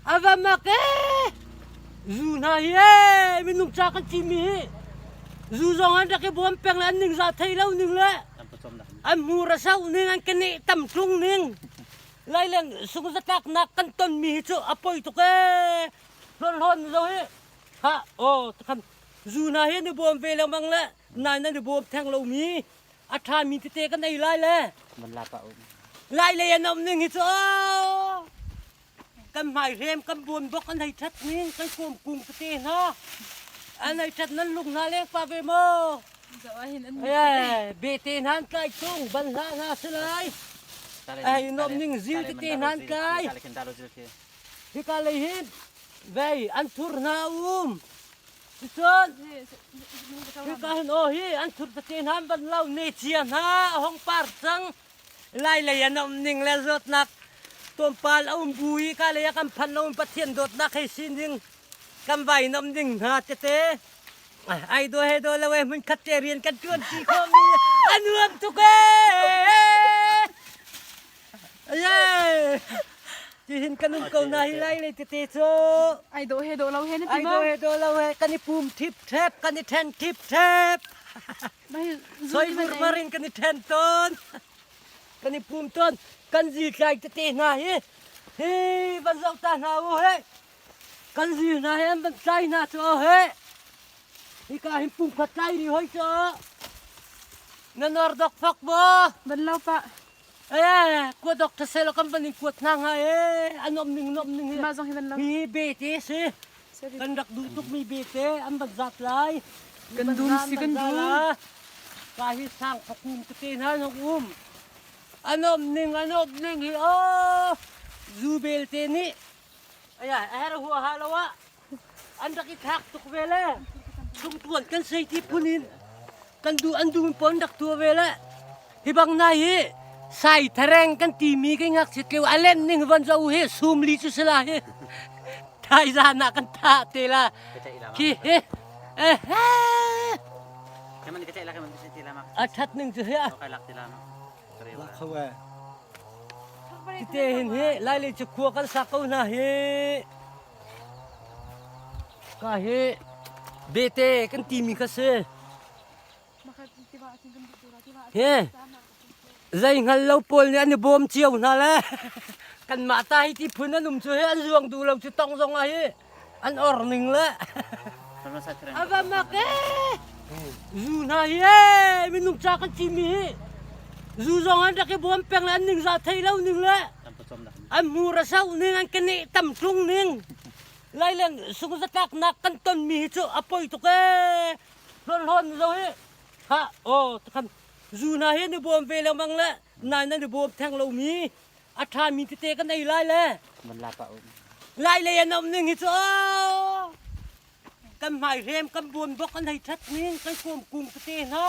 A va mak ee! Zu hna hi ee minung ca kan cimi hi zu zong an rak i bawm peng le an ningzah thei lo ning le an hmur a sau ning an keneh tam tlung ning laileng sungzatlaknak kan tonmi hi cu a poi tuk ee hlawn zo hi ha aw takhan zu hna hi an i bawm ve lengmang le nain an i bawm theng lomi a ṭhami tete kan ei lai le lai lei an um ning hi cu kan hmaihrem kan buanbok an hei ṭhat ning kan kawm kung tete hna an hei ṭhat nan lung hna leng pa ve maw bete hna an tlai tung ban hlah hna si lai ai nom ning zil tete hna an tlai hika lei hin vei an thur hna um Cun hika hin aw hi an thur tete hna an van lo ne cia hna a hong par cang. Lai lei an um ning le zawtnak tlawmpal a um bu i ka lei ah kan phanh lo in Pathian dawtnak hei si ning kan vai nom ding hna tete ai do he do lo e hmun khat te rian kan tuan ti khawh mi a nuam tuk ee Ye! Tihin kan um ko na hi lai le tete cu. Ai dawh he dawh lo he na ti Ai dawh he dawh lo he kan i pum thip thep kan i then thip thep. Soi vurmar in kan i then tawn. Kan i pum tawn. Kan zi tlai tete hna hi. Hi van zoh ta hna u he. Kan zi hna hi an van tlai hna cu he. Hika hin pum khat tlai ri hoi cu. Na nor dok fok maw? Ban lo pa. Eh, kuat dok thase lo kan van in kuat hna hnga eh. An om ning nom ning hi. Mah zong hi van lo. Hi bete si. Kan rak duh tuk mi bete an van zat lai. Kan dum si kan dum. Ka hi sang khakum tete hna nok um. An om ning an om ning hi oh. Zu belte nih Aya, a her hua ha lo ah an rak i thlak tuk ve le chungtuan kan sei ti phun in kan du an du pon rak tua ve le hi bang na hi sai thareng kan ti mi kai ngak sit leu alen ning van zo hi sum li chu sila hi thai za na kan tha te la khi he eh a that ning chu he a kho e Tite hin hi Lailei cu khua kan sak ko hna hi. Ka hi bete kan timi kha si. Hi zei hngal lo pawl nih an i bawm cio hna le kanmah ta hi ti phun an um cu hi an zuang duh lo cu tong zong ah hi an or ning le a va mak ee zu hna hi ee minung ca kan cimi hi zu zong an rak i bawm peng le an ningzah thei lo ning le an hmur a sau ning an keneh tam tlung ning laileng sungzatlaknak kan ton mi hi cu a poi tuk ee hlawn hlawn zo hi ha aw takhan zu hna hi an i bawm ve lengmang le nain an i bawm theng lo mi A ṭhami tete kan ei lai le. Lai lei an um ning hi cu kan hmaihrem kan buanbok an hei ṭhat ning kan kawm kung tete hna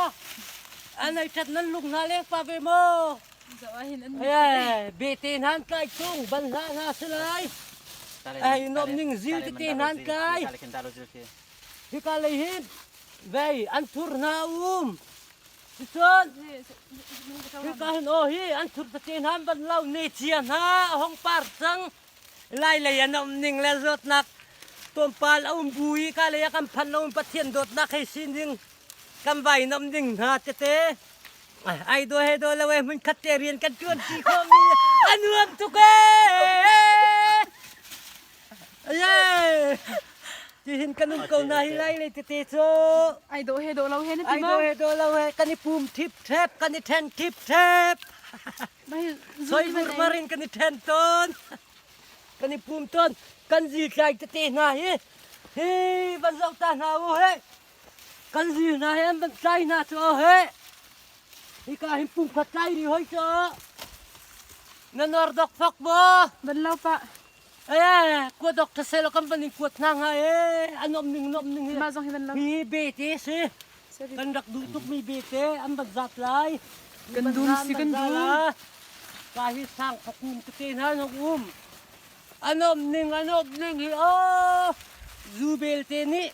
an hei ṭhat nan lung hna leng pa ve maw? Bete hna an tlai tung ban hlah hna si lai. Ai nom ning zil tete hna an tlai. Hika lei hin vei an thur hna um. Cun hika hin aw hi an thur tete hna an van lo ne cia hna a hong par cang. Lai lei an um ning le zawtnak tlawmpal a um bu i ka lei ah kan phanh lo in Pathian dawtnak hei si ning kan vai nom ding hna tete ai do he do lo e hmun khat te rian kan tuan ti khawh mi a nuam tuk ee Ye! Tihin kan um ko na hi lai le tete cu. Ai dawh he dawh lo he na ti Ai dawh he dawh lo he kan i pum thip thep kan i then thip thep. Soi vurmar in kan i then tawn. Kan i pum tawn. Kan zi tlai tete hna hi. Hi van zoh ta hna u he. Kan zi hna hi an van tlai hna cu he. Hika hin pum khat tlai ri hoi cu. Na nor dok fok maw? Ban lo pa. Eh, kuat dok thase lo kan van in kuat hna hnga eh. An om ning nom ning hi. Mah zong hi van lo. Hi bete si. Kan rak duh tuk mi bete an van zat lai. Kan dum si kan dum. Ka hi sang khakum tete hna nok um. An om ning an om ning hi oh. Zu belte nih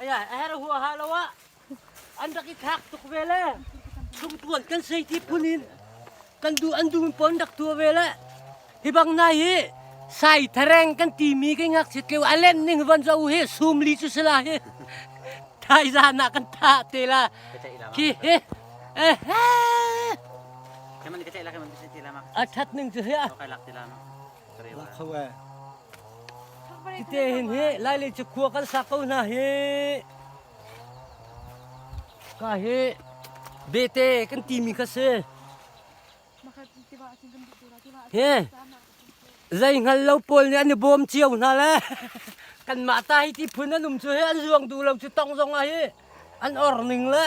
Aya, a her hua ha lo ah an rak i thlak tuk ve le chungtuan kan sei ti phun in kan du an du pon rak tua ve le hi bang nai hi Sai thareng kan timi kai ngakchiat lio a len ning von zo hi sumli cu sila hi. Thaizan ah kan thah te la. Khi hi. Eh A that ning cu hi a. Kho eh. Tite hin hi lailei cu khua kan sa ko hna hi. Ka hi bete kan timi kha si. Hi zei hngal lo pawl nih an i bawm cio hna le kanmah ta hi ti phun an um cu hi an zuang duh lo cu tong zong ah hi an or ning le.